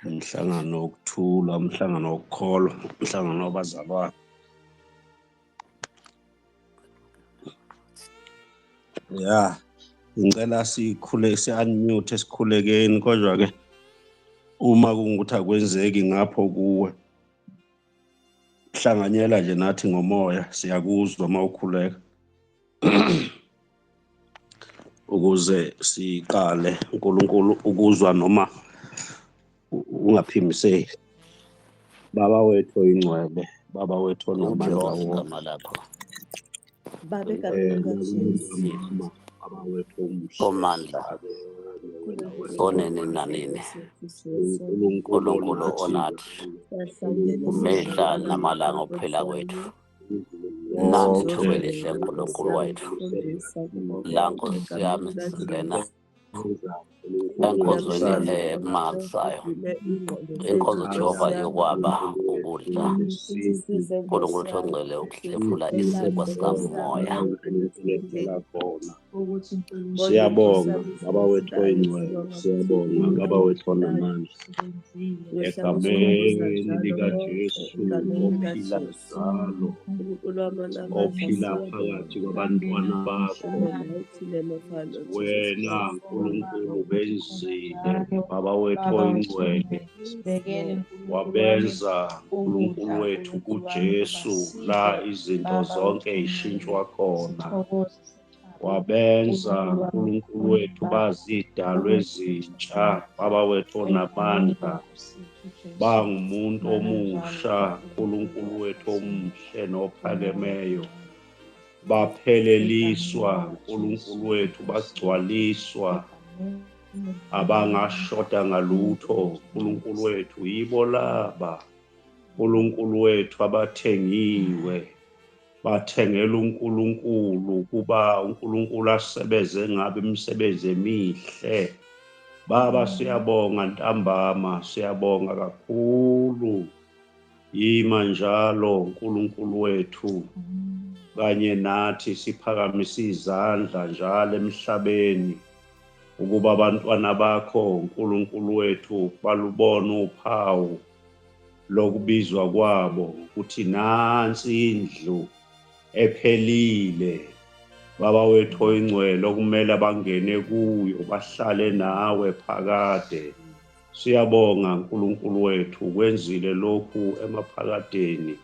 Umhlangano wokuthula, umhlangano wokukholwa, umhlangano wabazalwane. Ya, ngicela sikhule si-unmute sikhulekeni kodwa ke uma kungukuthi akwenzeki ngapho kuwe hlanganyela nje nathi ngomoya siyakuzwa uma ukhuleka ukuze siqale uNkulunkulu ukuzwa noma ungaphimiseli. Baba wethu oyingcwele, Baba wethu onamandla uJehova wonke, igama lakho. Baba egameni likaJesu. Baba wethu omuhle, Somandla, wena onini nanini, uNkulunkulu uNkulunkulu onathi onathi Siyahlangene mihla sizalwane namalanga Nkosi okuphila yami. kwethu. Nanti ithuba wonke elihle Sizongena uNkulunkulu Nkosi yami wethu. ukufundisa kubo La konke Nkosi egameni yami likaJesu. singena Namhlanje enkonzweni Baba emangalisayo, uvule ingqondo zethu inkonzo Nkosi Jehova yami. yokwaba ukudla. Futhi size Nkosi uNkulunkulu yami ongcwele ukuthi ukuhlephula isinkwa silahle Nkosi yami sikamoya. esifundeni. Ukuthi Kodwa Nkosi Siyabonga yami Baba wethu sihlale oyingcwele, sibonga ukuthi siyabonga Baba wethu onamandla. Nkosi yami sikhumbuza Egameni njalo konke likaJesu egameni ophila likaJesu. njalo, uNkulunkulu wami onamandla ophila siyabonga. phakathi kwabantwana bakho. In the mighty name of our Lord Jesus Wena Christ. Nkulunkulu benzile Baba wethu Baba oyingcwele, sibekele Nkulunkulu wami wabenza Nkulunkulu ukudla wethu Nkulunkulu wami kuJesu ukuba la sidle izinto Baba zonke wethu zishintshwa khona. sithokoze sithabe Wabenza Nkulunkulu wami Nkulunkulu wethu Baba bazidalwe ezintsha Baba wethu egameni onamandla, lenkosi yethu Jesu bangumuntu mana njalo omusha Nkulunkulu Nkulunkulu wethu omuhle nophakemeyo. egameni Bapheleliswa likaJesu Nkulunkulu wethu, Nkosi bagcwaliswa egameni abangashoda ngalutho Nkulunkulu wethu. Yibo laba Nkulunkulu wethu abathengiwe, bathengela uNkulunkulu kuba uNkulunkulu asebenze ngabe imisebenzi emihle. Baba siyabonga ntambama, siyabonga kakhulu. Yima njalo uNkulunkulu wethu kanye nathi, siphakamisa izandla njalo emhlabeni ukuba abantwana bakho uNkulunkulu wethu balubone uphawu lokubizwa kwabo ukuthi nansi indlu ephelile Baba wethu oyingcwele okumele bangene kuyo bahlale nawe phakade. Siyabonga uNkulunkulu wethu kwenzile lokhu emaphakadeni.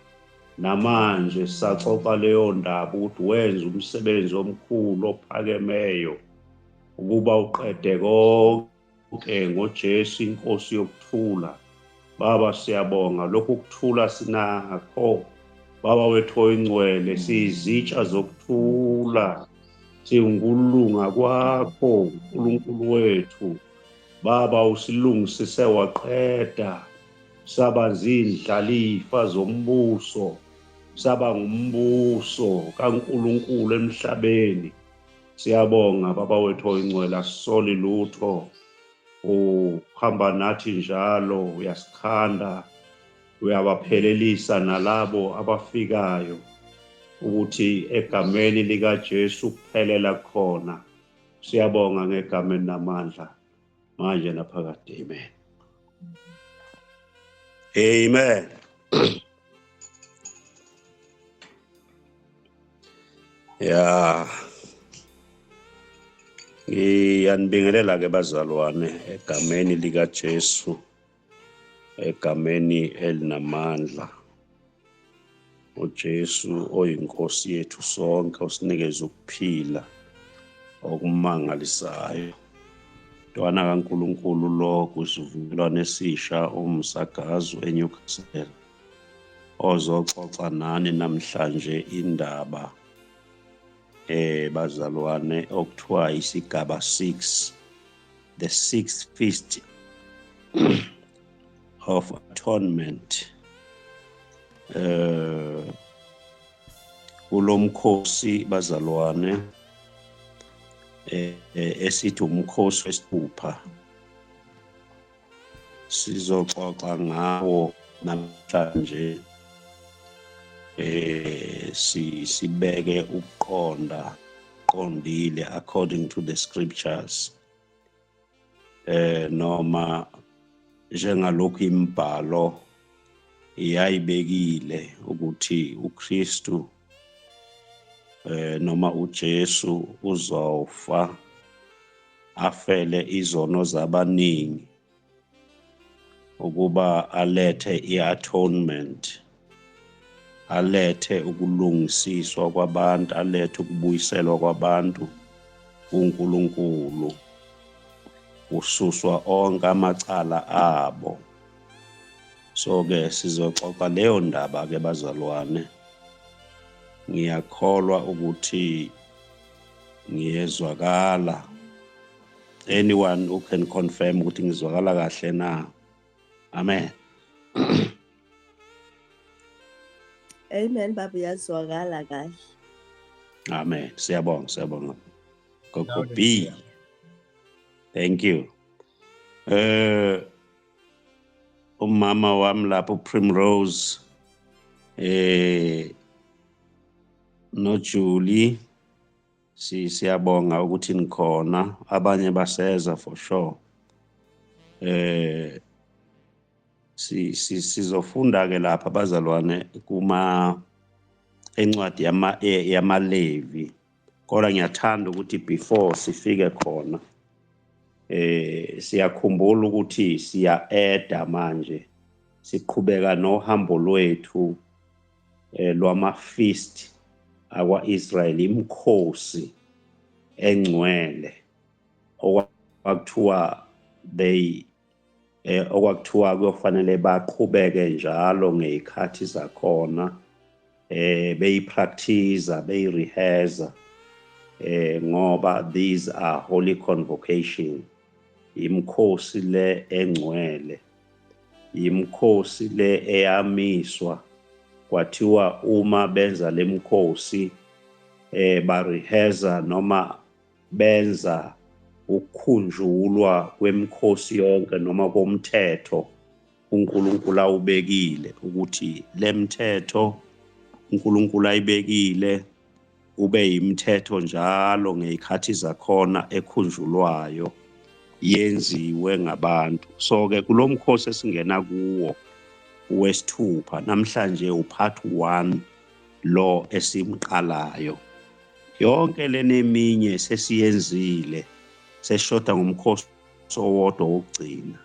Namanje saxoxa leyo ndaba ukuthi wenza umsebenzi omkhulu ophakemeyo ukuba uqede konke ngoJesu inkosi yokuthula. Baba siyabonga lokhu kuthula sinakho. Baba wethu oyingcwele siyizitsha zokuthula, siwukulunga kwakho uNkulunkulu wethu. Baba usilungisise waqeda, saba zindlalifa zombuso, saba ngumbuso kaNkulunkulu emhlabeni. Siyabonga Baba wethu oyingcwele, asisoli lutho. Uhamba nathi njalo, uyasikhanda, uyabaphelelisa nalabo abafikayo ukuthi egameni likaJesu kuphelela khona. Siyabonga ngegama elinamandla manje naphakade. Amen. Amen. Ya, ngiyanibingelela ke bazalwane egameni likaJesu, egameni elinamandla. uJesu oyinkosi yethu sonke osinikeza ukuphila okumangalisayo. Ntwana kaNkulunkulu lo kwisivumelwano esisha umsagazo eNewcastle ozoxoxa nani namhlanje indaba bazalwane okuthiwa isigaba 6, the sixth feast of atonement. Kulomkhosi bazalwane esithi umkhosi wesithupha sizoxoxa ngawo namhlanje, sibeke ukuqonda qondile according to the scriptures, noma Njengalokhu imibhalo iyayibekile ukuthi uKristu noma uJesu uzofa afele izono zabaningi ukuba alethe i-atonement, alethe ukulungisiswa kwabantu, alethe ukubuyiselwa kwabantu kuNkulunkulu, kususwa onke amacala abo. So ke sizoxoxa leyo ndaba ke bazalwane. Ngiyakholwa ukuthi ngiyezwakala. Anyone who can confirm ukuthi ngizwakala kahle na? Amen. Amen baba, uyazwakala kahle. Amen. Siyabonga, siyabonga. Gogo B. Thank you. Umama wami lapho Primrose no Julie, siyabonga ukuthi nikhona, abanye baseza for sure. Sizofunda ke lapha bazalwane kuma encwadi yamaLevi, kodwa ngiyathanda ukuthi before sifike khona siyakhumbula ukuthi siya-eda manje, siqhubeka nohambo lwethu lwama-feast akwa-Israel, imikhosi engcwele okwakuthiwa they okwakuthiwa kuyofanele baqhubeke njalo ngezikhathi zakhona, beyipractice, beyirehearsa, ngoba these are holy convocation, imikhosi le engcwele, imikhosi le eyamiswa kwathiwa uma benza lemikhosi barehearsa noma benza ukukhunjulwa kwemikhosi yonke noma komthetho uNkulunkulu awubekile, ukuthi lemthetho uNkulunkulu ayibekile ube yimithetho njalo ngezikhathi zakhona ekhunjulwayo yenziwe ngabantu. So ke kulomkhosi esingena kuwo wesithupha namhlanje, upart 1 lo esimqalayo. Yonke leneminye sesiyenzile, seshoda ngomkhosi owodwa wokugcina.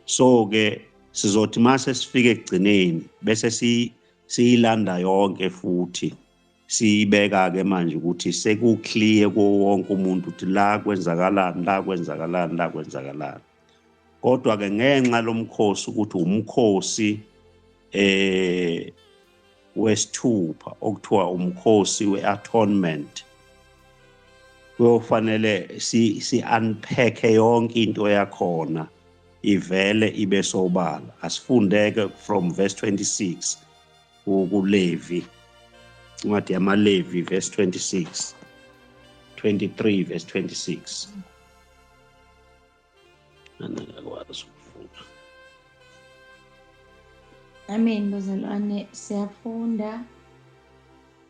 So ke sizothi mase sifike ekugcineni bese siyilanda yonke futhi siyibeka ke manje ukuthi sekuclear kuwo wonke umuntu ukuthi la kwenzakalani, la kwenzakalani, la kwenzakalani. Kodwa ke ngenxa lomkhosi ukuthi umkhosi wesithupha okuthiwa umkhosi weatonement, kuyofanele si unpack yonke into yakhona ivele ibe sobala. Asifundeke from verse 26 kuLevi, incwadi yamaLevi verse 26, 23 verse 26. Anakwazi ukufunda. Amen bazalwane, siyafunda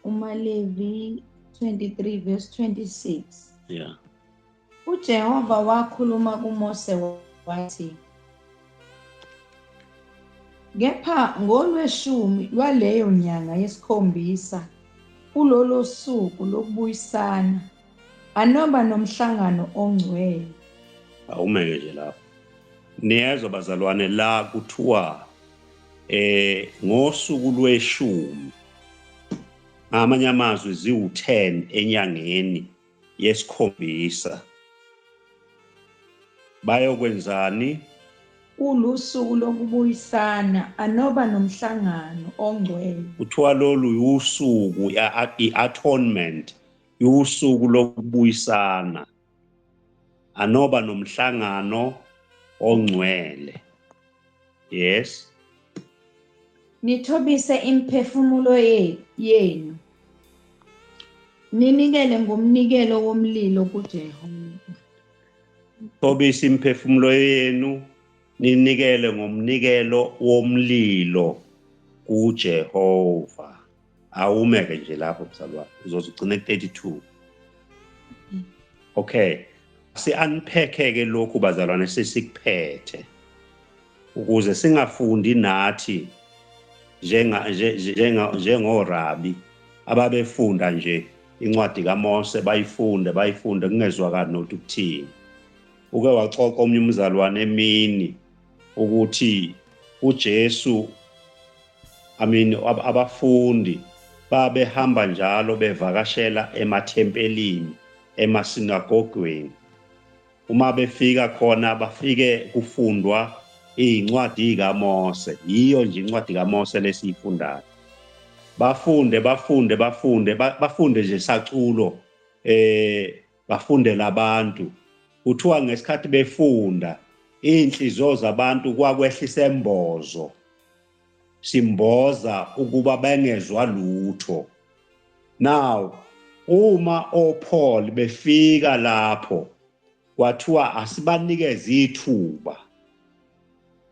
uMalevi 23 verse 26. Yeah. uJehova wakhuluma kuMose wathi, kepha ngolweshumi lwaleyo nyanga yesikhombisa kulolo suku lokubuyisana anoba nomhlangano ongcwele. Awumeke nje lapho. Niyezwa bazalwane, la kuthiwa ngosuku lweshumi, ngamanye amazwi ziwu-10 enyangeni yesikhombisa, bayokwenzani? Kulusuku lokubuyisana anoba nomhlangano ongcwele. Kuthiwa lolu usuku i-atonement, usuku lokubuyisana anoba nomhlangano ongcwele. Yes. Nithobise imiphefumulo yenu, ninikele ngomnikelo womlilo kuJehova. Thobisa imiphefumulo yenu, ninikele ngomnikelo womlilo kuJehova. Awumeke nje lapho mzalwane, uzoze ugcine ku-32. Okay, si-unpack-ke lokhu bazalwane sesikuphethe. Ukuze singafundi nathi njenga njenga njengorabi ababefunda nje incwadi kaMose, bayifunde bayifunde kungezwakali nokuthi ukuthini. Uke waxoxa omnye umzalwane emini ukuthi uJesu, I mean, abafundi babehamba njalo bevakashela emathempelini, emasinagogweni. Uma befika khona bafike kufundwa incwadi kaMose, yiyo nje incwadi kaMose lesiyifundayo. Bafunde bafunde bafunde bafunde nje saculo, bafunde labantu. Kuthiwa ngesikhathi befunda inhliziyo zabantu kwakwehlisa embozo simboza ukuba bengezwa lutho. Now uma oPaul befika lapho kwathiwa asibanikeze ithuba,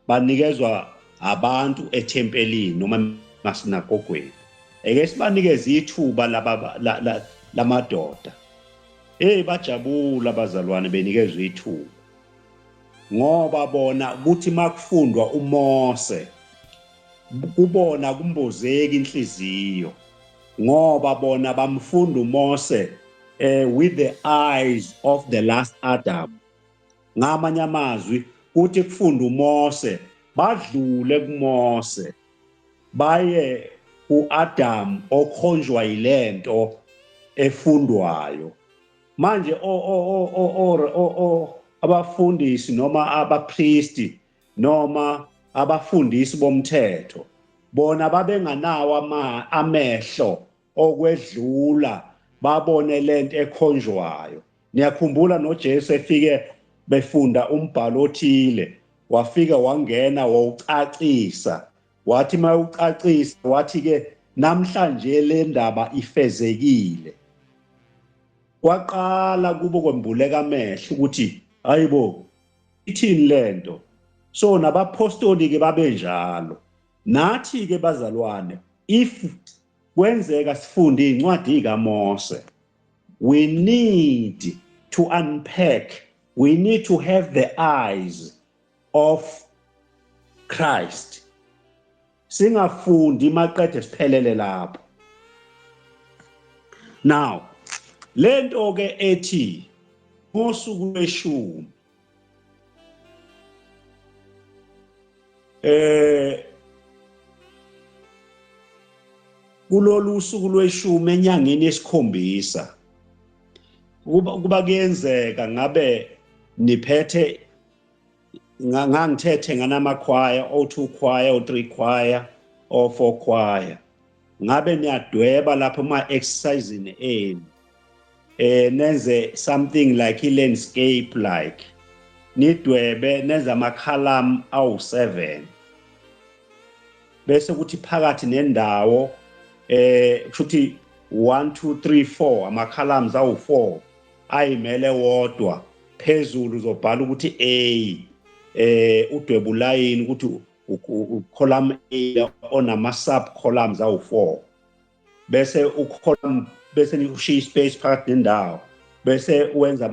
banikezwa abantu ethempelini noma emasinagogweni, eke sibanikeze ithuba laba lamadoda. Hey, bajabula abazalwane benikezwe ithuba, ngoba bona kuthi makufundwa uMose kubona kumbozeki inhliziyo, ngoba bona bamfunda uMose with the eyes of the last Adam. Ngamanye amazwi kuthi kufunda uMose badlule kuMose baye kuAdam okhonjwa yilento efundwayo. Manje o o o o o abafundisi noma abapristi noma abafundisi bomthetho bona babenganawo amehlo okwedlula babone lento ekhonjwayo. Niyakhumbula noJesu efike befunda umbhalo othile, wafika wangena wawucacisa, wathi mayucacisa wathi ke namhlanje le ndaba ifezekile. Kwaqala kubo kwembuleka amehlo ukuthi hayibo, ithini lento. So nabapostoli ke babenjalo. Nathi ke bazalwane, if kwenzeka sifunde incwadi kaMose, we need to unpack, we need to have the eyes of Christ. Singafundi maqede siphelele lapho. Now lento ke ethi ngosuku lweshumi kulolu suku lweshumi enyangeni yesikhombisa, kuba kuyenzeka ngabe niphethe ngangithethe nganamakhwaya o2 choir, o3 choir, o4 choir, ngabe niyadweba lapho ma exercising enu, nenze something like i landscape, like nidwebe nenze amakhalam awu7, bese kuthi phakathi nendawo kushuthi 1 2 3 4 ama-columns awu4 ayimele wodwa. Phezulu uzobhala ukuthi A, udwebe ulayini ukuthi column A onama sub columns awu4, bese ucolumn, bese ushiya space phakathi nendawo, bese wenza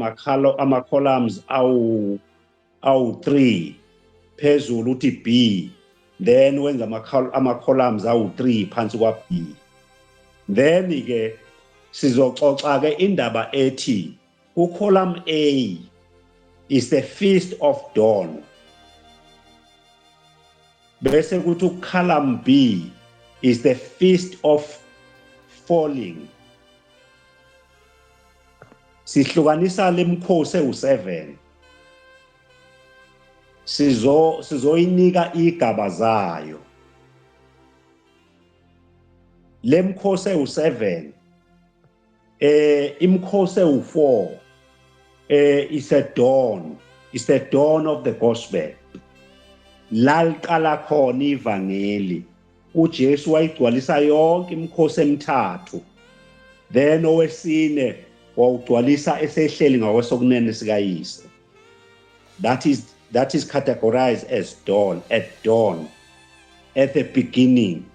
ama columns awu 3, phezulu uthi B, then wenza ama columns awu 3 phansi kwa B. Then ke sizoxoxa ke indaba ethi ucolumn A is the feast of dawn, bese kuthi ucolumn B is the feast of falling. Sihlukanisa lemkhosi ewu7, sizoyinika igaba zayo lemkhosi ewu7. Imkhosi ewu4 is a dawn, is the dawn of the gospel, la liqala khona ivangeli. uJesu wayigcwalisa yonke imikhosi emithathu, then owesine wawugcwalisa esehleli ngakwesokunene sikayise. That is categorized as dawn, at dawn, at the beginning.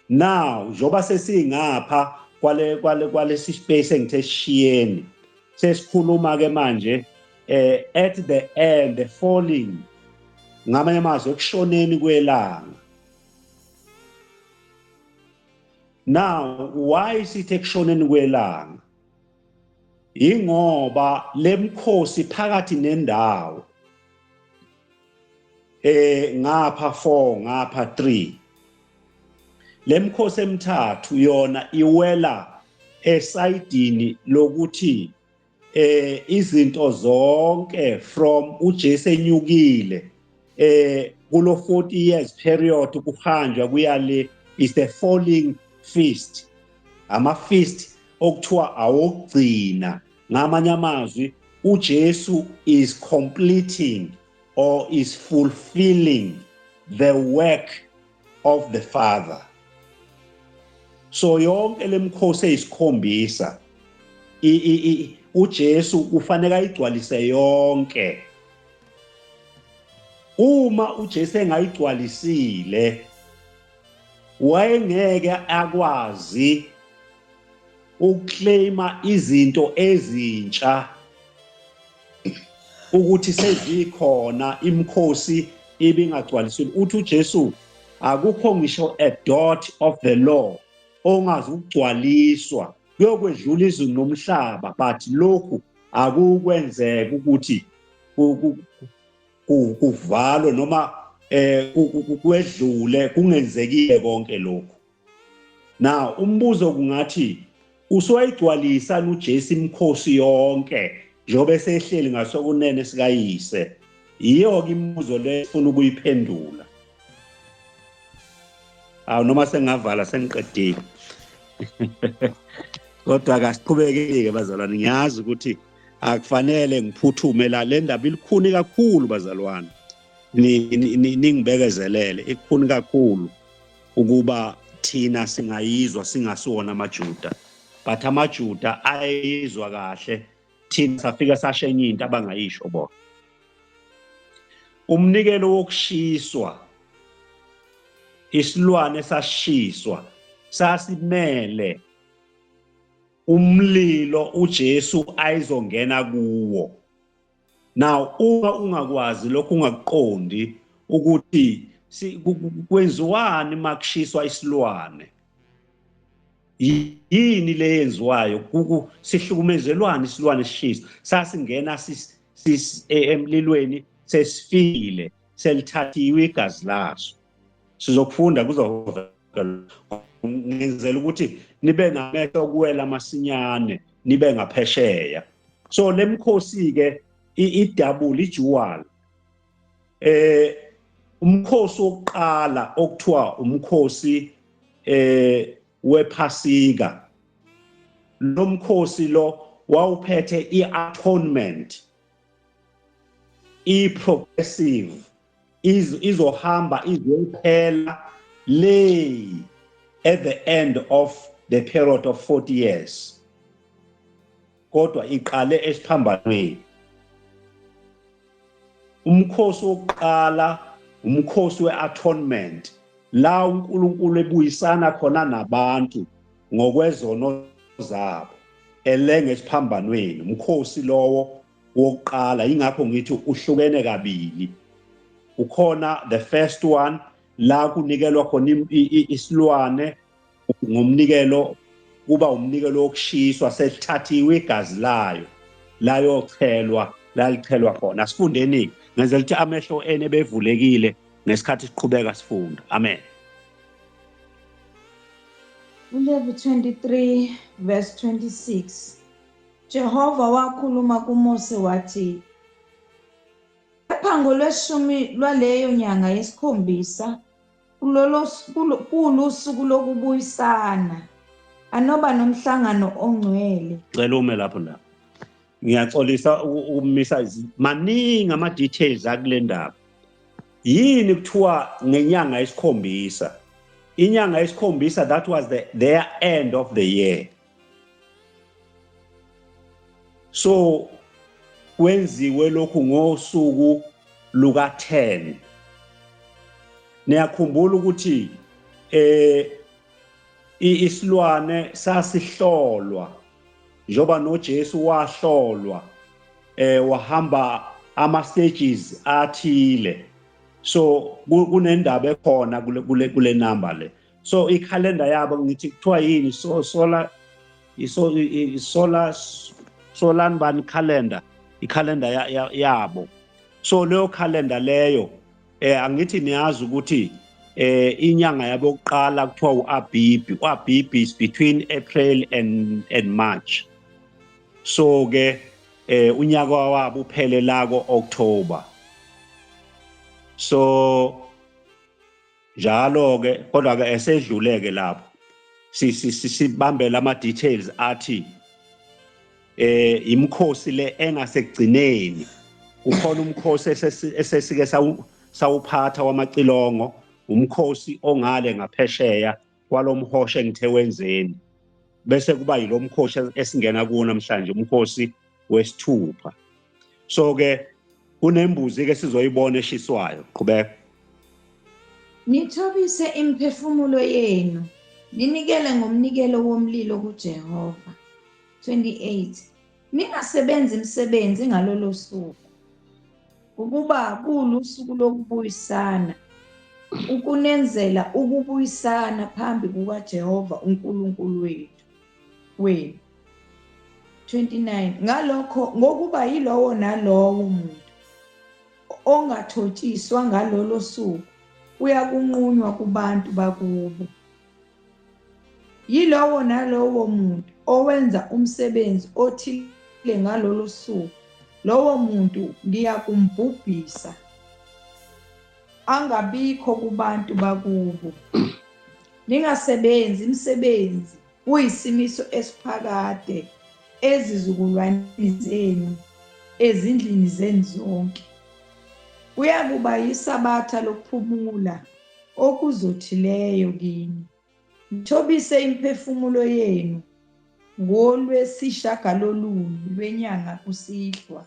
Now njoba sesingapha kwale space engithe sishiyeni, sesikhuluma ke manje at the end, the falling. Ngamanye amazwi, ekushoneni kwelanga. Now why sithi ekushoneni kwelanga? Ingoba lemkhosi phakathi nendawo ngapha 4 ngapha 3, lemkhosi emithathu yona iwela esayidini lokuthi izinto zonke from uJesu enyukile kulo 40 years period kuhanjwa kuya le is the falling feast, ama feast okuthiwa awokugcina. Ngamanye amazwi, uJesu is completing or is fulfilling the work of the Father. So yonke lemikhosi eyisikhombisa uJesu kufanele ayigcwalise yonke. Uma uJesu engayigcwalisile, wayengeke akwazi ukuclaima izinto ezintsha ukuthi sezikhona, imikhosi ibingagcwalisiwe. Uthi uJesu akukho ngisho a dot of the law ongazi ukugcwaliswa, kuyokwedlula izulu nomhlaba, but lokhu akukwenzeka ukuthi kuvalwe noma kwedlule kungenzekile konke lokhu. Now umbuzo kungathi usuwayigcwalisa uJesu imikhosi yonke njengoba esehleli ngasokunene sikayise? Yiyo-ke imibuzo le esifuna ukuyiphendula. Awu, noma sengavala, sengiqedile, kodwa kasiqhubekeke bazalwane. Ngiyazi ukuthi akufanele ngiphuthume la, le ndaba ilikhuni kakhulu bazalwane, ningibekezelele, ikukhuni kakhulu ukuba thina singayizwa singasiwona amaJuda, but amaJuda ayizwa kahle, thina safika sashenye into abangayisho bona. Umnikelo wokushiswa, isilwane sashiswa, sasimele umlilo uJesu ayizongena kuwo. Now uma ungakwazi lokhu, ungakuqondi ukuthi kwenziwani makushiswa isilwane, yini le yenziwayo, sihlukumezelwani isilwane sishiswa, sasingena emlilweni sesifile, selithathiwe igazi laso. Sizokufunda, kuzovela, ngenzela ukuthi nibe namehlo okuwela masinyane, nibe ngaphesheya. So lemkhosi ke i-double, i-dual. Umkhosi wokuqala okuthiwa umkhosi wePhasika, lo mkhosi lo wawuphethe i-atonement, i-progressive, izohamba izophela le at the end of the period of 40 years, kodwa iqale esiphambanweni. Umkhosi wokuqala umkhosi we-atonement, la uNkulunkulu ebuyisana khona nabantu ngokwezono zabo elenge esiphambanweni, umkhosi lowo wokuqala. Ingakho ngithi uhlukene kabili. Ukhona the first one la kunikelwa khona isilwane ngomnikelo, kuba umnikelo wokushiswa, selithathiwe igazi layo layochelwa, lalichelwa khona. Asifundeni, ngenzela ukuthi amehlo ene bevulekile ngesikhathi siqhubeka sifunda. Amen. ULevi 23 verse 26. Jehova wakhuluma kuMose wathi, "Kepha ngolweshumi lwaleyo nyanga yesikhombisa, kulusuku lokubuyisana, anoba nomhlangano ongcwele." Cela ume lapho la. Ngiyaxolisa ukumisa, maningi ama details akule ndaba. Yini kuthiwa ngenyanga yesikhombisa? Inyanga yesikhombisa, that was their end of the year. So kwenziwe lokhu ngosuku luka 10. Niyakhumbula ukuthi isilwane sasihlolwa, njoba noJesu wahlolwa, wahamba ama stages athile. So kunendaba ekhona kule kule kule number le. So ikhalenda yabo ngithi kuthiwa yini, so solar, iso solar, solar bani calendar, ikhalenda yabo. So leyo calendar leyo, angithi niyazi ukuthi inyanga yabo yokuqala kuthiwa uAbibi. UAbibi is between April and March. So ke unyaka wabo uphele la ko October. So njalo ke, kodwa ke esedluleke lapho, sibambela ama details athi imkhosi le engasekugcineni. Ukhona umkhosi esesike sawuphatha wamacilongo, umkhosi ongale ngaphesheya kwalomhosha engithe wenzeni, bese kuba yilomkhosi esingena kuwo namhlanje, umkhosi wesithupha. So ke kunembuzi ke sizoyibona eshiswayo. Qhubeka. Nithobise imiphefumulo yenu, ninikele ngomnikelo womlilo kuJehova. 28 Ningasebenzi imisebenzi ngalolo suku, ukuba kulusuku lokubuyisana, ukunenzela ukubuyisana phambi kukaJehova uNkulunkulu wethu wenu. 29 Ngalokho ngokuba yilowo nalowo muntu ongathotshiswa ngalolo suku uyakunqunywa kubantu bakubo. Yilowo nalowo muntu owenza umsebenzi othile ngalolo suku, lowo muntu ngiyakumbhubhisa, angabikho kubantu bakubo. Ningasebenzi imisebenzi, kuyisimiso esiphakade ezizukulwaneni zenu, ezindlini zenu zonke. Kuyakuba yisabatha lokuphumula okuzothileyo kini. Nithobise imiphefumulo yenu ngolwesishagalolunye lwenyanga kusihlwa.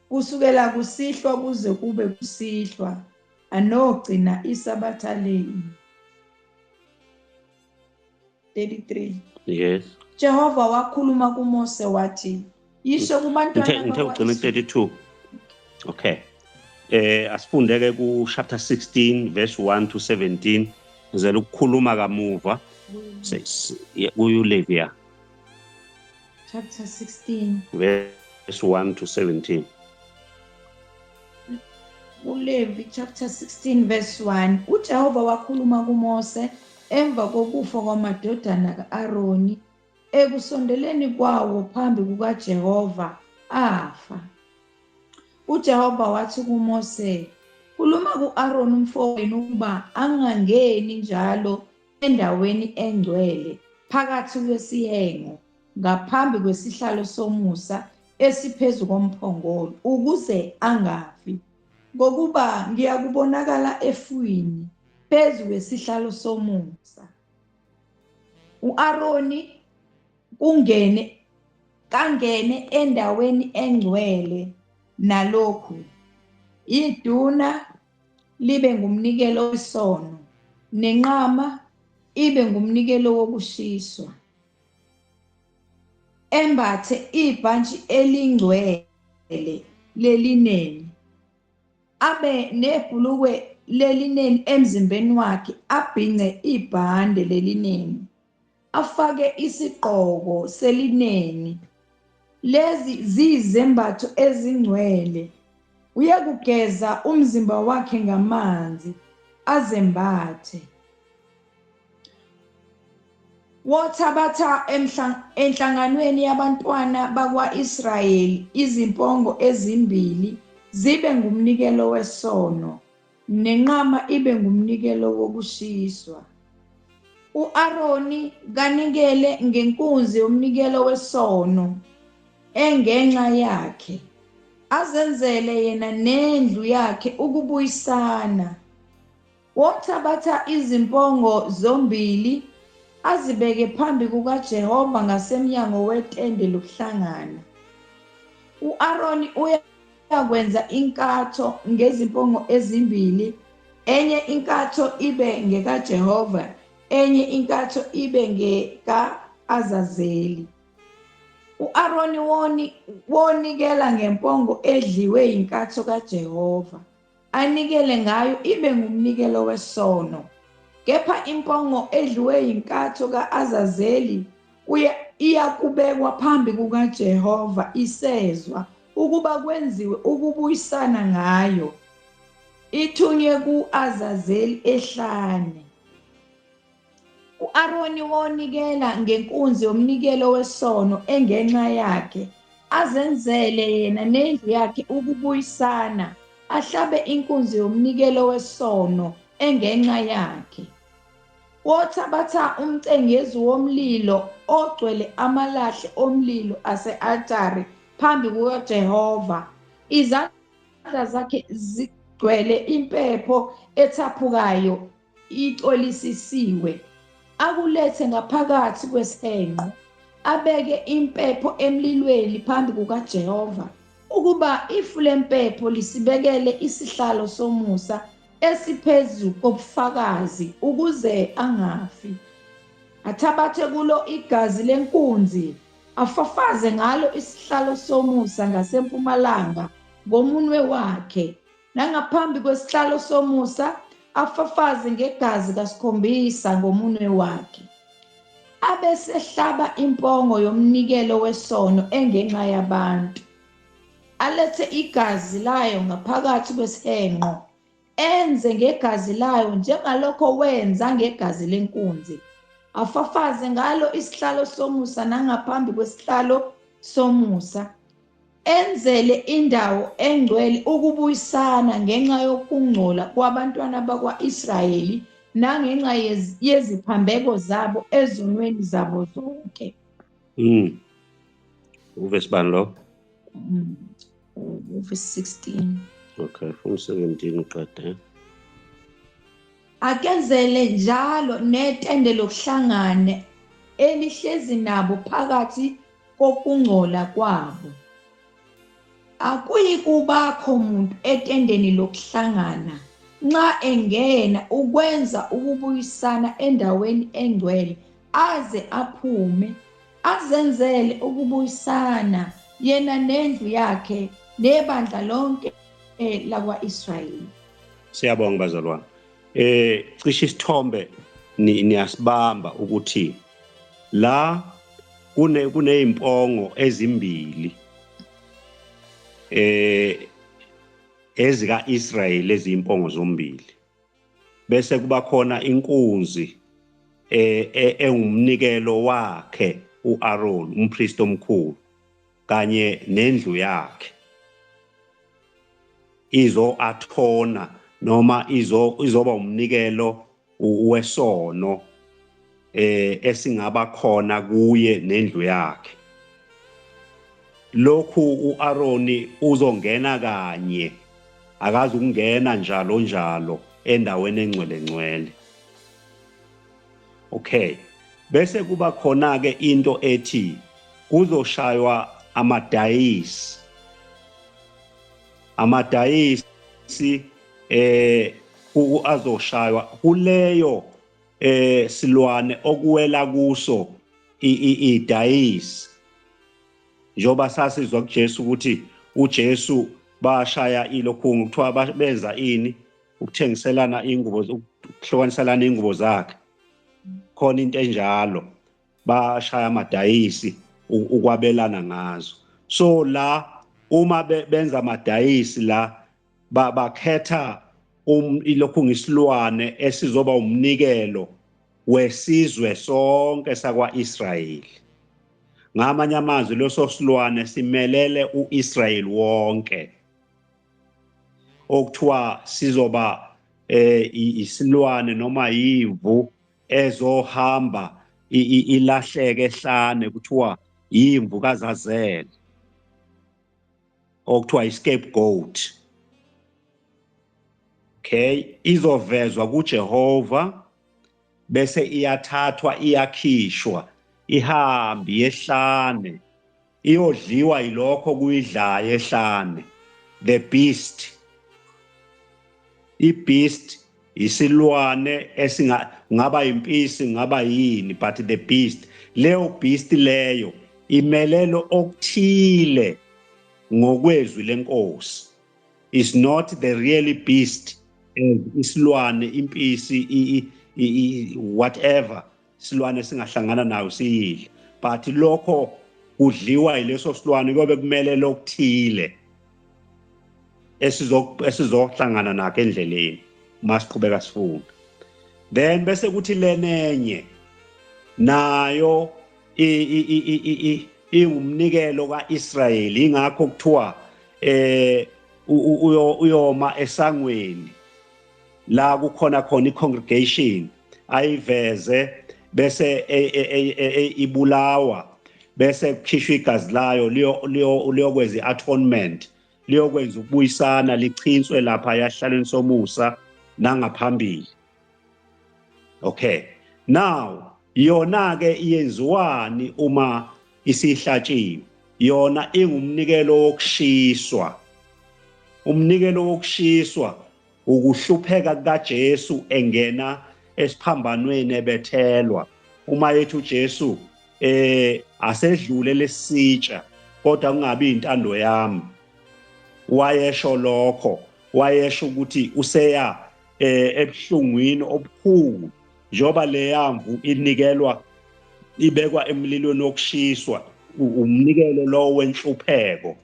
Kusukela kusihlwa kuze kube kusihlwa anogcina isabatha lenu. 33 Yes. Jehova wakhuluma kuMose wathi, yisho kubantwana Ngithe ugcina 32. Okay. Asifundeke ku chapter 16 verse 1 to 17. Ngizela ukukhuluma kamuva kuYulevia. Chapter 16 verse 1 to 17. ULevi chapter 16 verse 1. UJehova wakhuluma kuMose emva kokufa kwamadodana ka-Aroni ekusondeleni kwawo phambi kukaJehova, afa. UJehova wathi kuMose, khuluma ku-Aroni umfowenu ukuba angangeni njalo endaweni engcwele phakathi kwesihengo ngaphambi kwesihlalo somusa esiphezu komphongolo, ukuze angafi, ngokuba ngiyakubonakala efwini phezu kwesihlalo somusa. U-Aroni kungene kangene endaweni engcwele nalokhu iduna libe ngumnikelo wesono nenqama ibe ngumnikelo wokushiswa, embathe ibhantshi elingcwele lelineni, abe nebhulukwe lelineni emzimbeni wakhe, abhince ibhande lelineni, afake isigqoko selineni. Lezi ziyizembatho ezingcwele. Uyakugeza umzimba wakhe ngamanzi, azembathe. Wothabatha enhlanganweni yabantwana bakwa-Israyeli izimpongo ezimbili zibe ngumnikelo wesono, nenqama ibe ngumnikelo wokushiswa. U-Aroni kanikele ngenkunzi yomnikelo wesono engenxa yakhe, azenzele yena nendlu yakhe ukubuyisana. Wothabatha izimpongo zombili azibeke phambi kukaJehova ngasemnyango wetende lokuhlangana. U-Aroni uyakwenza inkatho ngezimpongo ezimbili, enye inkatho ibe ngekaJehova, enye inkatho ibe ngeka-Azazeli. U-Aroni wonikela ngempongo edliwe yinkatho kaJehova. Anikele ngayo ibe ngumnikelo wesono. Kepha impongo edliwe yinkatho ka-Azazeli iyakubekwa phambi kukaJehova isezwa ukuba kwenziwe ukubuyisana ngayo, ithunywe ku-Azazeli ehlane. U-Aroni wonikela ngenkunzi yomnikelo wesono engenxa yakhe, azenzele yena nendlu yakhe ukubuyisana, ahlabe inkunzi yomnikelo wesono engenxa yakhe. Wothabatha umcengezi womlilo ogcwele amalahle omlilo ase-altare phambi kukaJehova, izandla zakhe zigcwele impepho ethaphukayo icolisisiwe, akulethe ngaphakathi kwesihenqo, abeke impepho emlilweni phambi kukaJehova, ukuba ifu lempepho lisibekele isihlalo somusa esiphezu kobufakazi, ukuze angafi. Athabathe kulo igazi lenkunzi, afafaze ngalo isihlalo somusa ngasempumalanga ngomunwe wakhe, nangaphambi kwesihlalo somusa afafaze ngegazi kasikhombisa ngomunwe wakhe. Abesehlaba impongo yomnikelo wesono engenxa yabantu, alethe igazi layo ngaphakathi kwesihenqo, enze ngegazi layo njengalokho wenza ngegazi lenkunzi, afafaze ngalo isihlalo somusa nangaphambi kwesihlalo somusa, enzele indawo engcwele ukubuyisana ngenxa yokungcola kwabantwana bakwa-Israyeli nangenxa yeziphambeko zabo ezonweni zabo zonke. Uvesi bani lo? Uvesi 16. Okay, from 17 uqede. Akenzele njalo netende lokuhlangana elihlezi nabo phakathi kokungcola kwabo. Akuyikubakho muntu etendeni lokuhlangana nxa engena ukwenza ukubuyisana endaweni engcwele aze aphume, azenzele ukubuyisana yena nendlu yakhe nebandla lonke lakwa-Israyeli. Siyabonga bazalwane. Cishe isithombe niyasibamba ukuthi la kuneyimpongo ezimbili ezika-Israyeli, eziyimpongo zombili, bese kuba khona inkunzi engumnikelo wakhe uAaron umpriest omkhulu kanye nendlu yakhe, izo athona noma izoba umnikelo wesono esingaba khona kuye nendlu yakhe. Lokhu uAaroni uzongena kanye, akazi ukungena njalo njalo endaweni engcwele ngcwele. Okay, bese kuba khona ke into ethi kuzoshaywa amadayisi. Amadayisi azoshaywa kuleyo silwane okuwela kuso idayisi. Njengoba sasizwa kuJesu ukuthi uJesu bashaya ilokhungu, kuthiwa benza ini, ukuthengiselana ingubo, ukuhlukaniselana ingubo zakhe, khona into enjalo, bashaya amadayisi ukwabelana ngazo. So la uma benza amadayisi la bakhetha ilokhu ngisilwane esizoba umnikelo wesizwe sonke sakwa-Israyeli. Ngamanye amazwi leso silwane simelele uIsrayeli wonke, okuthiwa sizoba isilwane noma yimvu ezohamba ilahleke ehlane, kuthiwa yimvu kaZazele, okuthiwa i-scapegoat. Okay, izovezwa kuJehova bese iyathathwa iyakhishwa ihambi yehlane iyodliwa yilokho kuyidlayo ehlane, the beast. I-beast isilwane esinga ngaba impisi ngaba yini, but the beast, leyo beast leyo imelelo okuthile ngokwezwi lenkosi. Is not the really beast, isilwane, impisi, whatever silwane singahlangana nayo siyidle, but lokho kudliwa yileso silwane kuyobe kumele lokuthile esizohlangana nakho endleleni masiqhubeka sifunda. Then bese kuthi lenenye nayo iwumnikelo kaIsrayeli, ingakho kuthiwa uyoma esangweni la kukhona khona i-congregation, ayiveze bese ibulawa, bese kukhishwa igazi layo liyokwenza i-atonement, liyokwenza ukubuyisana, lichinswe lapha yahlalweni somusa nangaphambili. Okay, now yona ke iyenziwani uma isihlatshiwe? Yona ingumnikelo wokushiswa. Umnikelo wokushiswa ukuhlupheka kukaJesu engena esiphambanweni ebethelwa. Uma ethi uJesu asedlule lesitsha kodwa kungabi intando yami, wayesho lokho, wayesho ukuthi useya ebuhlungwini obukhulu, njengoba leyamvu inikelwa ibekwa emlilweni wokushiswa, umnikelo lo wenhlupheko.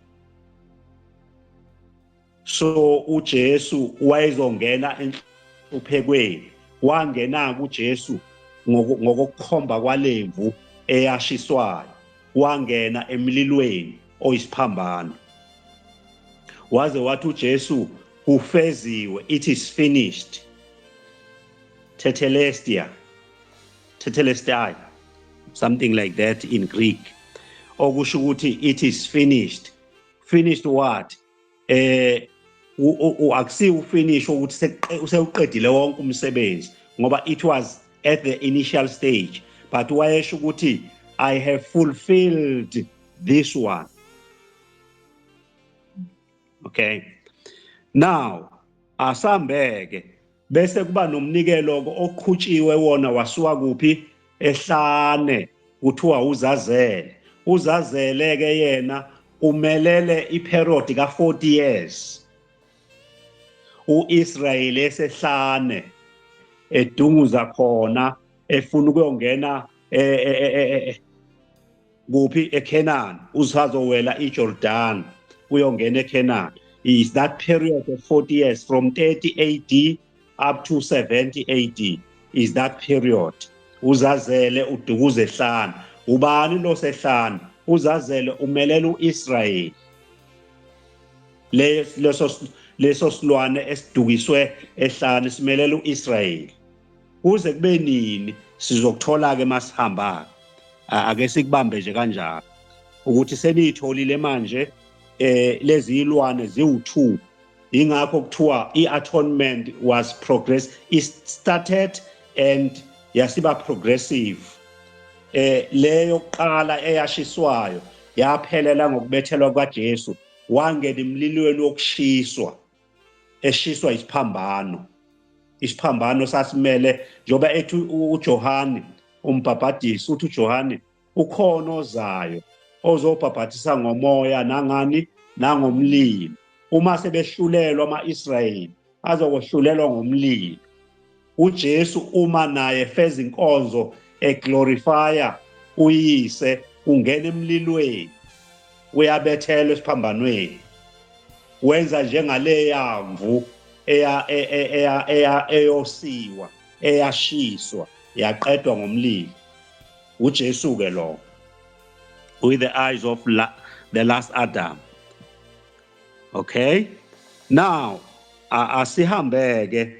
So uJesu wayezongena enhluphekweni, wangena kuJesu ngokukhomba kwalemvu eyashiswayo, wangena emlilweni oyisiphambano, waze wathi uJesu kufeziwe, it is finished. Tetelestia, tetelestai, something like that in Greek, okusho ukuthi it is finished. Finished what? Akusiwo ufinish ukuthi usewuqedile wonke umsebenzi, ngoba it was at the initial stage, but wayesho ukuthi I have fulfilled this one. Okay, now asambeke bese kuba nomnikelo oqhutshiwe, wona wasuka kuphi? Ehlane, kuthiwa uzazele. Uzazele ke yena umelele iperiod ka40 years uIsrayeli esehlane edunguza khona, efuna ukuyongena kuphi? eCanaan, usazowela iJordan uyongena eCanaan. Is that period of 40 years from 30 AD up to 70 AD, is that period. Uzazele udukuza ehlane. Ubani lo sehlane? Uzazele umelela uIsrayeli, leso silwane esidukiswe ehlane simelela uIsrayeli. Kuze kube nini? Sizokuthola ke masihamba. Ake sikubambe nje kanjalo ukuthi seniyitholile manje lezi ilwane ziwu2. Ingakho kuthiwa i-atonement was progress, it started and yasiba progressive. Leyo kuqala eyashiswayo yaphelela ngokubethelwa kwaJesu, wangena emlilweni wokushiswa, eshiswa isiphambano. Isiphambano sasimele, njoba ethi uJohane umbhabhadisi, uthi uJohane ukhona ozayo ozobhabhadisa ngomoya nangani nangomlilo. Uma sebehlulelwa ama-Israyeli azokuhlulelwa ngomlilo. uJesu uma naye feza inkonzo eglorifya uyise, ungena emlilweni, uyabethelwa esiphambanweni, wenza njengaleya mvu eya eya eyosiwa, eyashiswa, yaqedwa ngomlilo. uJesu ke lo with the eyes of the last Adam. Okay, now asihambeke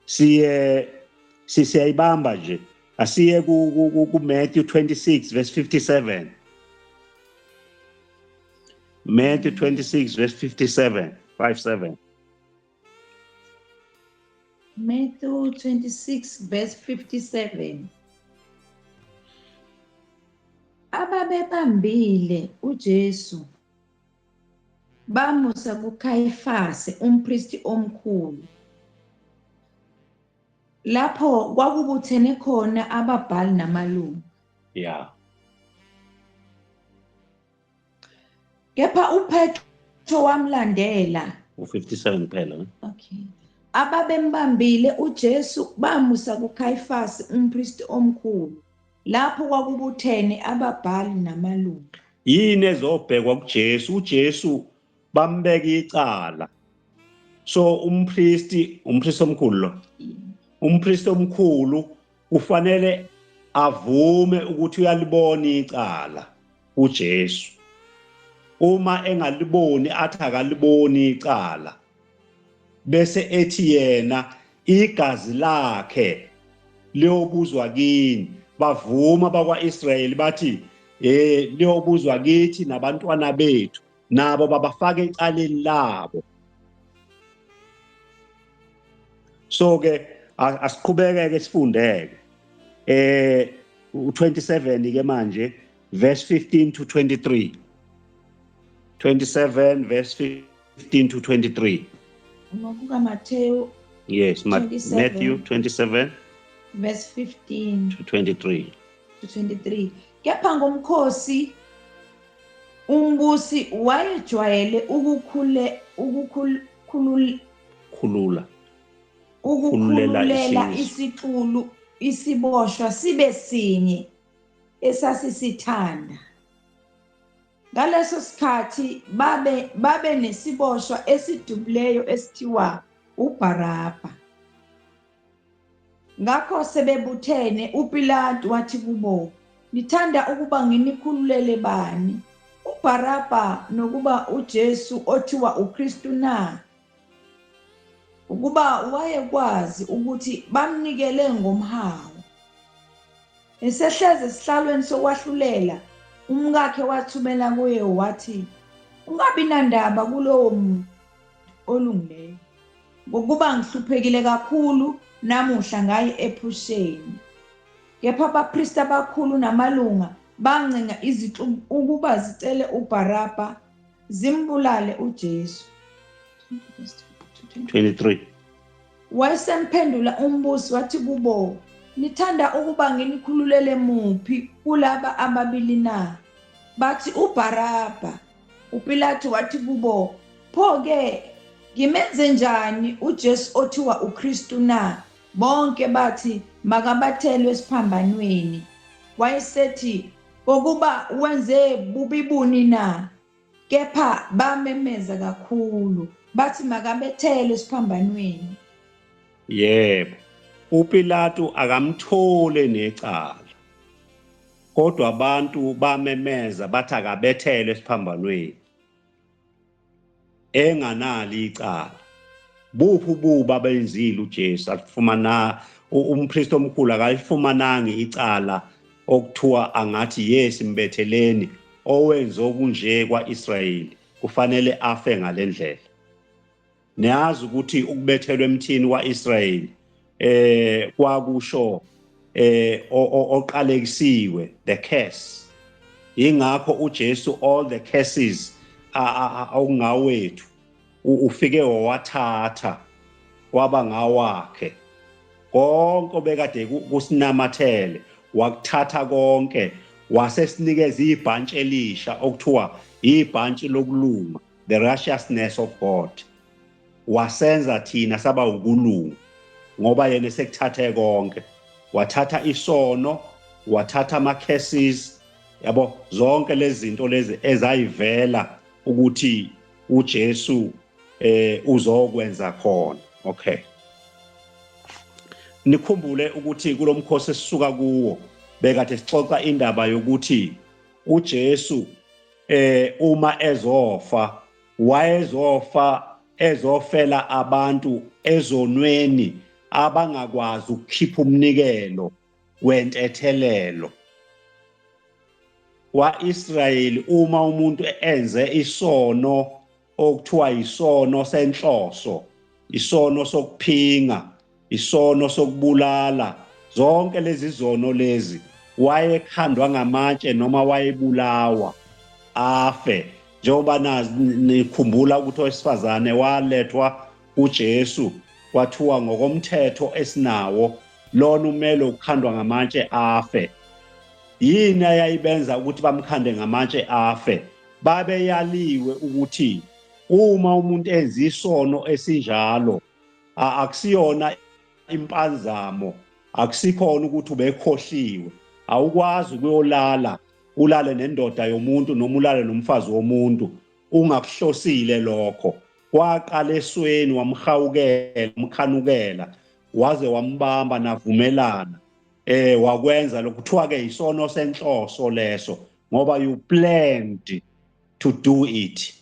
siye, siyayibamba nje, asiye ku Matthew 26 verse 57. Matthew 26 verse 57, 57. Matthew 26 verse 57. Ababebambile uJesu bamusa kuKhayifase umpristi omkhulu, lapho kwakubuthene khona ababhali namalungu. Kepha uPetro wamlandela U57 kuphela, ne? Okay. Ababembambile uJesu bamusa kuKhayifasi umpristi omkhulu, lapho kwakubuthene ababhali namalunga. Yini ezobhekwa kuJesu? UJesu bambeka icala. So umpristi omkhulu lo, umpristi omkhulu kufanele avume ukuthi uyalibona icala uJesu. Uma engaliboni, athi akaliboni icala, bese ethi yena igazi lakhe liyobuzwa kini. Bavuma bakwa-Israyeli, bathi liyobuzwa kithi nabantwana bethu, nabo babafaka ecaleni labo. So ke asiqhubeke ke sifundeke u27 ke manje, verse 15 to 23. 27 verse 15 to 23. NgokukaMathewu. Yes. 27. Matthew 27 verse 15 to 23. To 23. Kepha ngomkhosi umbusi wayejwayele ukukhule ukukhulul Khulula. Ukukhululela isizwe. Isixulu isiboshwa sibe sinye esasisithanda. Ngaleso sikhathi babe nesiboshwa esidubuleyo esithiwa uBharabha. Ngakho sebebuthene, uPilatu wathi kubo, "Nithanda ukuba nginikhululele bani, uBharabha nokuba uJesu othiwa uKristu na?" Ukuba wayekwazi ukuthi bamnikele ngomhawu. Esehlezi esihlalweni sokwahlulela, umkakhe wathumela kuye wathi, "Ungabi nandaba kulowo muntu olungileyo, ngokuba ngihluphekile kakhulu namuhla ngaye ephusheni." Kepha abapristi abakhulu namalunga bancenga izixuku ukuba zicele uBharabha, zimbulale uJesu. 23. Wayesemphendula umbusi wathi kubo, "Nithanda ukuba nginikhululele muphi kulaba ababili na?" Bathi, "UBharabha." UPilatu wathi kubo, "Pho-ke ngimenze njani uJesu othiwa uKristu na?" Bonke bathi, "Makabathelwe esiphambanweni." Wayesethi, "Ngokuba wenze bubi buni na?" Kepha bamemeza kakhulu bathi, "Makabethelwe esiphambanweni." Yebo, uPilatu akamthole necala, kodwa abantu bamemeza bathi akabethelwe esiphambanweni enganali icala. Buphi ububi abenzile uJesu? Akufumana umpristi omkhulu akalifumananga icala okuthiwa angathi, "Yes, mbetheleni, owenze okunje kwaIsrayeli kufanele afe ngalendlela." Niyazi ukuthi ukubethelwa emthini kwaIsrayeli kwakusho oqalekisiwe, the curse. Ingakho uJesu all the curses okungawethu ufike wawathatha, waba ngawakhe. Konke obekade kusinamathele wakuthatha konke, wasesinikeza ibhantshi elisha okuthiwa ibhantshi lokulunga, the righteousness of God. Wasenza thina saba ukulunga ngoba yena esekuthathe konke, wathatha isono, wathatha ama curses, yabo, zonke lezi zinto lezi ezayivela ukuthi uJesu uzokwenza khona. Okay, nikhumbule ukuthi kulomkhosi esisuka kuwo bekade sixoxa indaba yokuthi uJesu uma ezofa, wayezofa ezofela abantu ezonweni abangakwazi ukukhipha umnikelo wentethelelo. Kwa-Israyeli, uma umuntu enze isono okuthiwa isono senhloso, isono sokuphinga, isono sokubulala, zonke lezi zono lezi, wayekhandwa ngamatshe noma wayebulawa afe. Njengoba nazi nikhumbula ukuthi owesifazane walethwa kuJesu, kwathiwa ngokomthetho esinawo lona umele ukukhandwa ngamatshe afe. Yini ayayibenza ukuthi bamkhande ngamatshe afe? Babeyaliwe ukuthi Uma umuntu enza isono esinjalo, akusiyona impanzamo, akusikhona ukuthi ubekhohliwe. Awukwazi ukuyolala ulale nendoda yomuntu noma ulale nomfazi womuntu ungakuhlosile lokho. Waqala esweni, wamhawukela, umkhanukela, waze wambamba navumelana, wakwenza lokho. Kuthiwa ke isono senhloso leso, ngoba you planned to do it.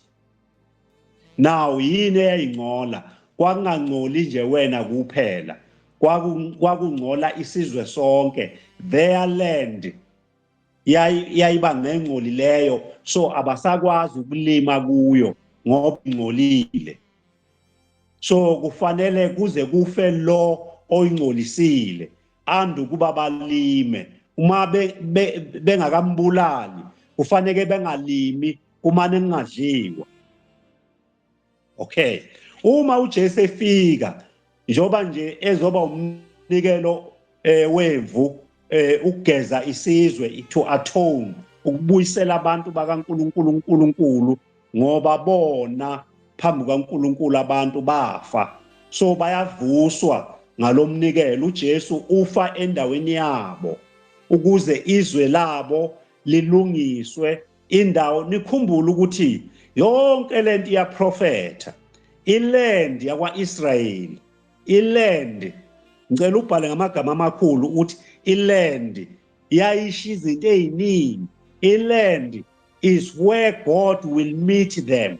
Now yini eyayingcola? Kwakungangcoli nje wena kuphela, kwakungcola isizwe sonke. Their land yayiba ngengcolileyo, so abasakwazi ukulima kuyo ngoba ingcolile. So kufanele kuze kufe lo oyingcolisile andukuba balime. Uma bengakambulali kufanele bengalimi, kumane kungadliwa. Okay, uma uJesu efika, njoba nje ezoba umnikelo wemvu, ukugeza isizwe, to atone, ukubuyisela abantu bakaNkulunkulu uNkulunkulu, ngoba bona phambi kukaNkulunkulu abantu bafa, so bayavuswa ngalomnikelo. uJesu ufa endaweni yabo ukuze izwe labo lilungiswe. Indawo, nikhumbule ukuthi yonke lento iyaprofetha. Iland yakwaIsrayeli, iland, ngicela ubhale ngamagama amakhulu ukuthi iland yayisho izinto eziningi. Iland is where God will meet them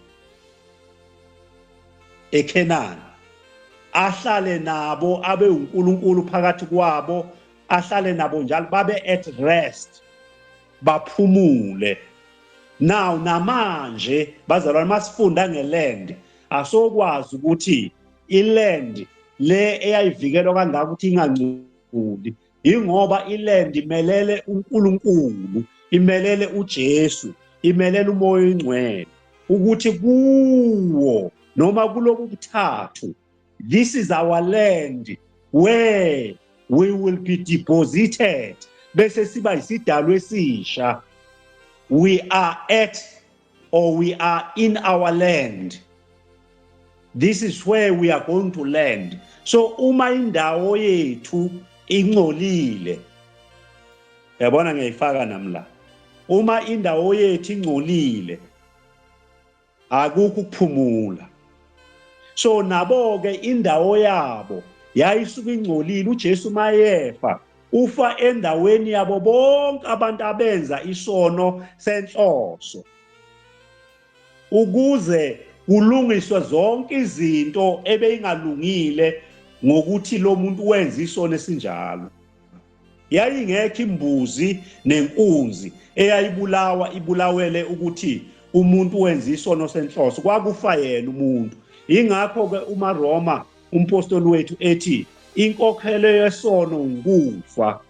eKhenani, ahlale nabo, abe uNkulunkulu phakathi kwabo, ahlale nabo njalo, babe at rest, baphumule. Now namanje bazalwane, masifunda ngeland, asokwazi ukuthi iland le eyayivikelwa kangaka ukuthi ingangcoli, ingoba iland imelele uNkulunkulu, imelele uJesu, imelele uMoya oNgcwele, ukuthi kuwo noma kulobu buthathu, this is our land where we will be deposited, bese siba isidalwa esisha. We are at, or we are in our land. This is where we are going to land. So uma indawo yethu ingcolile, yabona ngiyayifaka nami la, uma indawo yethu ingcolile akukho ukuphumula. So nabo ke indawo yabo yayisuka ingcolile. uJesu mayefa ufa endaweni yabo bonke abantu abenza isono senhloso, ukuze kulungiswe zonke izinto ebeyingalungile ngokuthi lo muntu wenza isono esinjalo. Yayingekho imbuzi nenkunzi eyayibulawa ibulawele ukuthi umuntu wenza isono senhloso, kwakufa yena umuntu. Ingakho ke uma Roma umpostoli wethu ethi inkokhelo yesono ngukufa.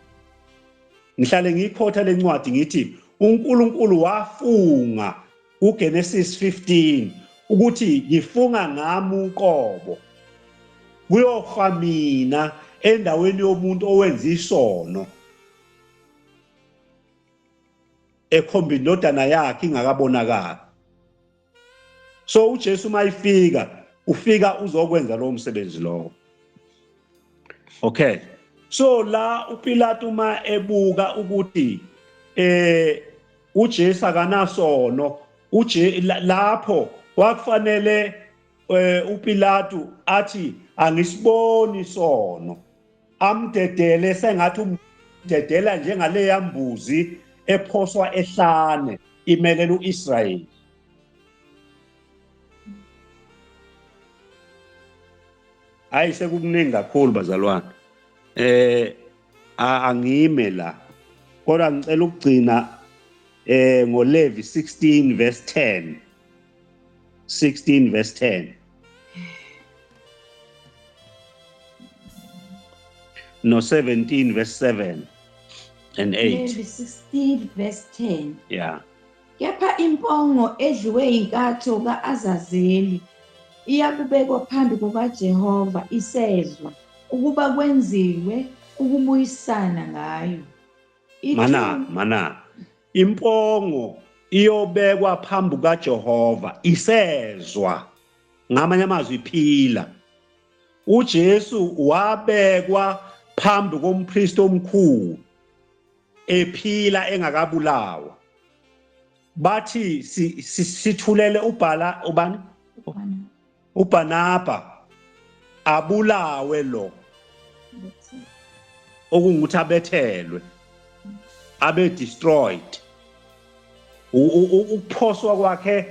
Ngihlale ngiyikhotha lencwadi ngithi uNkulunkulu wafunga uGenesis 15 ukuthi ngifunga ngami uqobo, kuyofa mina endaweni yomuntu owenza isono, ekhomba indodana yakhe ingakabonakali. So uJesu mayifika, ufika uzokwenza lowo msebenzi lowo. Okay, so la uPilato uma ebuka ukuthi uJesu akanasono, lapho kwakufanele uPilato athi angisiboni isono, amdedele sengathi umdedela njengaleya mbuzi ephoswa ehlane imelela uIsrayeli. Hayi, sekukuningi kakhulu bazalwane, angime la, kodwa ngicela ukugcina ngoLevi 16 verse 10, 16 verse 10 no 17 verse 7 and 8. Levi 16 verse 10. Yeah. Kepha impongo edliwe inkatho kaAzazeli iyakubekwa phambi kukaJehova isezwa, ukuba kwenziwe ukubuyisana ngayo. Mana mana, impongo. Iyobekwa phambi kaJehova isezwa, ngamanye amazwi iphila. uJesu wabekwa phambi kompristi omkhulu ephila engakabulawa. Bathi sithulele ubhala ubani, uBarnaba, abulawe lo, okungukuthi abethelwe, abe destroyed. Ukuphoswa kwakhe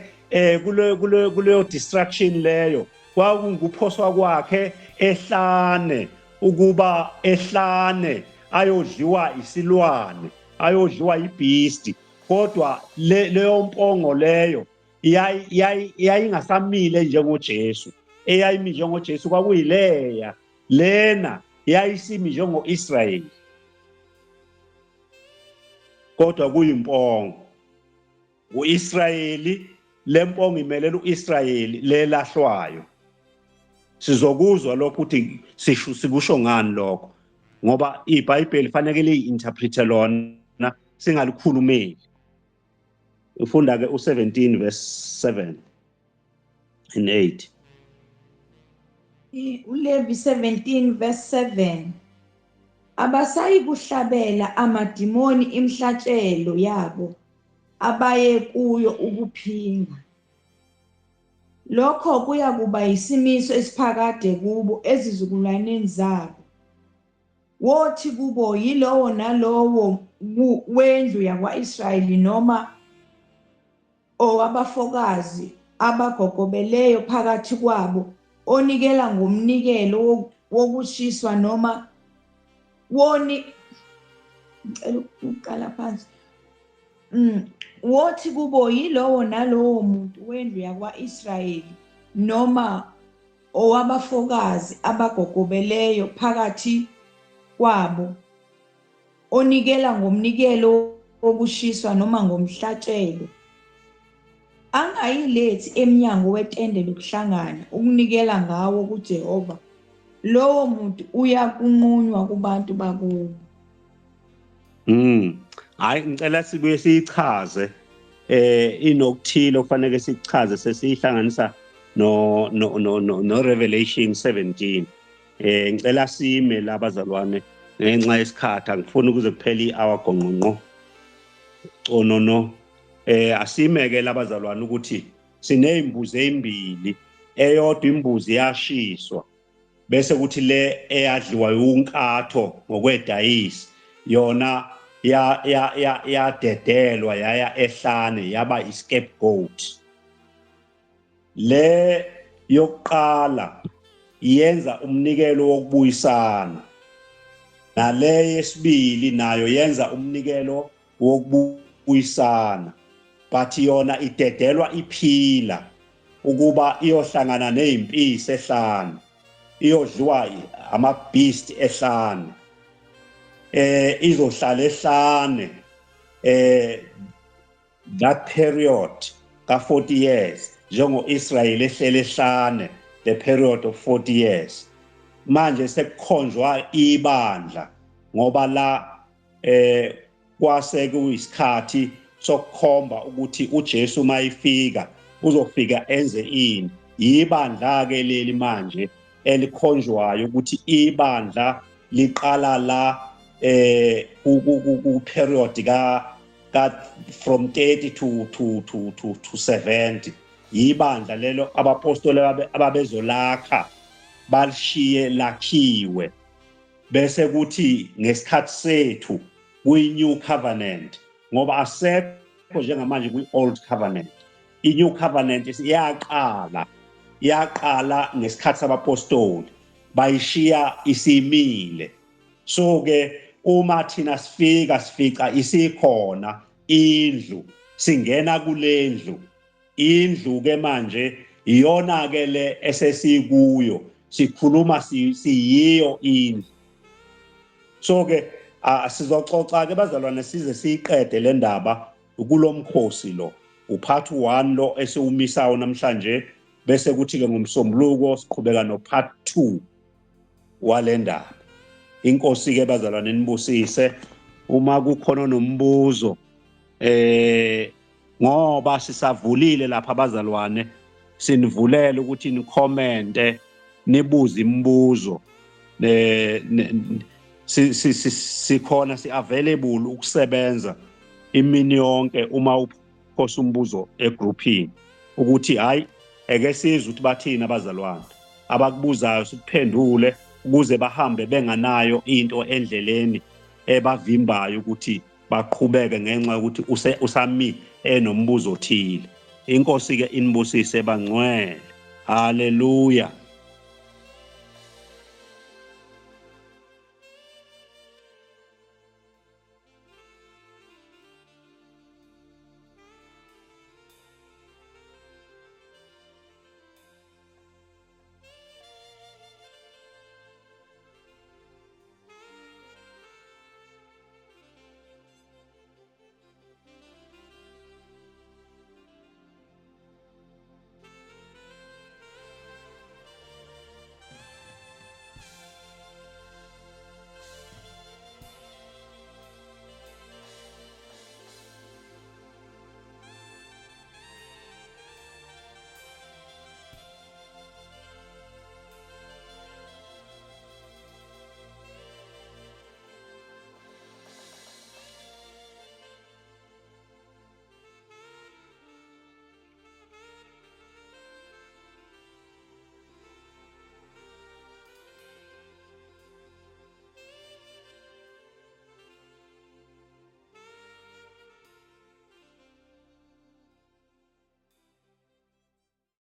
kuleyo destruction leyo kwakunguphoswa kwakhe ehlane, ukuba ehlane ayodliwa isilwane, ayodliwa ibeast. Kodwa leyo mpongo leyo yayingasamile njengoJesu. Eyayimi njengoJesu kwakuyileya, lena yayisimi njengo-Israyeli, kodwa kuyimpongo. uIsrayeli, lempongo imelela uIsrayeli lelahlwayo. Sizokuzwa lokho ukuthi sisho sikusho ngani lokho, ngoba iBhayibheli fanele liyi-interprete lona, singalikhulumeli. Ufunda ke u17 verse 7 and 8. ULevi 17 verse 7: Abasayikuhlabela amadimoni imhlatshelo yabo abaye kuyo ukuphinga. Lokho kuya kuba yisimiso esiphakade kubo ezizukulwaneni zabo. Wothi kubo, yilowo nalowo wendlu yakwa-Israyeli noma owabafokazi abagogobeleyo phakathi kwabo onikela ngomnikelo wokushiswa noma woni, ngicela ukuqala phansi. Wothi kubo, yilowo nalowo muntu wendlu yakwa-Israyeli noma owabafokazi abagogobeleyo phakathi kwabo onikela ngomnikelo wokushiswa noma ngomhlatshelo, angayilethi emnyango wetende lokuhlangana ukunikela ngawo kuJehova, lowo muntu uyakunqunywa kubantu bakubo. Hayi, ngicela sibuye siyichaze, inokuthile okufanele sikuchaze sesiyihlanganisa no Revelation 17. Ngicela sime labazalwane ngenxa yesikhathi, angifuni ukuze kuphele i-hour gonqonqo conono. Asime ke labazalwane ukuthi sinezimbuzi ezimbili, eyodwa imbuzi yashiswa, bese kuthi le eyadliwa unkatho ngokwedayisi yona ya ya ya yadedelwa yaya ehlane, yaba iscapegoat. Le yokuqala yenza umnikelo wokubuyisana, nale yesibili nayo yenza umnikelo wokubuyisana, but yona idedelwa iphila ukuba iyohlangana nezimpisi ehlane, iyodliwa ama beast ehlane, izohlala ehlane that period ka 40 years, njengo Israel ehlele ehlane the period of 40 years. Manje sekukhonjwa ibandla, ngoba la kwase kuyisikhathi sokukhomba ukuthi uJesu mayifika uzofika enze ini. Ibandla ke leli manje elikhonjwayo ukuthi ibandla liqala la ku period ka from 30 to 70. Ibandla lelo abapostoli ababezolakha balishiye lakhiwe, bese kuthi ngesikhathi sethu kwi-new covenant, ngoba asekho njengamanje kwi-old covenant. I-new covenant iyaqala ngesikhathi sabapostoli, bayishiya isimile. So ke uma thina sifika, sifica isikhona indlu, singena kulendlu. Indlu ke manje iyona ke le esesikuyo, sikhuluma siyiyo indlu. So ke sizoxoxa ke bazalwane size siyiqede le ndaba kulomkhosi lo, upart 1 lo esiwumisayo namhlanje, bese kuthi ke ngomsombuluko siqhubeka no part 2 wale ndaba. Inkosi ke bazalwane nibusise. Uma kukhona nombuzo. Ngoba sisavulile lapha abazalwane, sinivulele ukuthi nikhomente, nibuze imibuzo, sikhona, si-available ukusebenza imini yonke uma uphosa umbuzo egroupini ukuthi hayi, eke sizwe ukuthi bathini abazalwane, abakubuzayo sikuphendule ukuze bahambe benganayo into endleleni ebavimbayo ukuthi baqhubeke ngenxa yokuthi usami enombuzo othile. Inkosi ke inibusise bangcwele. Haleluya.